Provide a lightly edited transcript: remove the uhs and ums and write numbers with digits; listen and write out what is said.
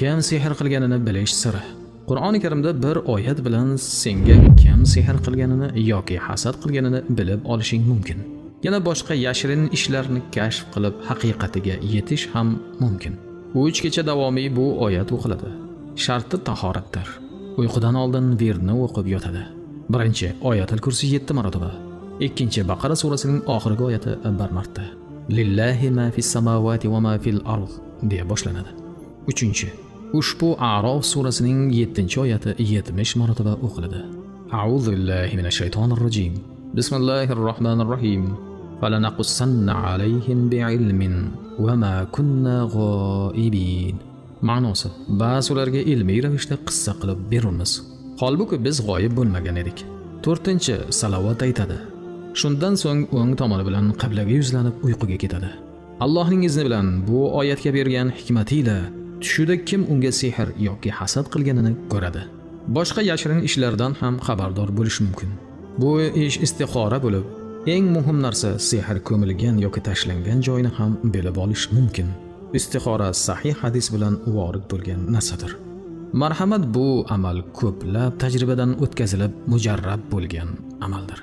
Kim sehr qilganini bilish siri. Qur'oni Karimda bir oyat bilan senga kim sehr qilganini yoki hasad qilganini bilib olishing mumkin. Yana boshqa yashirin ishlarni kashf qilib haqiqatiga yetish ham mumkin. 3 kecha davomiy bu oyat o'qiladi. Sharti tahoratdir. Uyqudan oldin virdni o'qib yotadi. Birinchi Oyatul Kursi 7 marotaba. Ikkinchi Baqara surasining oxirgi oyati 1 marta. Lillahi ma fis samawati va ma fil ard deya boshlanadi. Uchinchi ushbu A'rof surasining 7-oyati 70 marotaba o'qiladi. A'udhu billahi minash shaytonir rojim. Bismillahir rohmanir rohim. Falanaqussanna alayhim bi'ilmin va ma kunna g'oibin. Ma'nosi: ba'zi ularga ilmiy ravishda qissa qilib berurmiz. Holbuki biz g'oyib bo'lmagan edik. To'rtinchi salovat aytadi. Shundan so'ng o'ng tomoni bilan qiblaga yuzlanib uyquga ketadi. Allohning izni bilan bu oyatga bergan hikmatiyla tushida kim unga sehr yoki hasad qilganini ko'radi. Boshqa yashirin ishlardan ham xabardor bo'lish mumkin. Bu ish istixora bo'lib, eng muhim narsa sehr ko'milgan yoki tashlangan joyini ham bilib olish mumkin. Istixora sahih hadis bilan vorid bo'lgan narsadir. Marhamat, bu amal ko'plab tajribadan o'tkazilib mujarrab bo'lgan amaldir.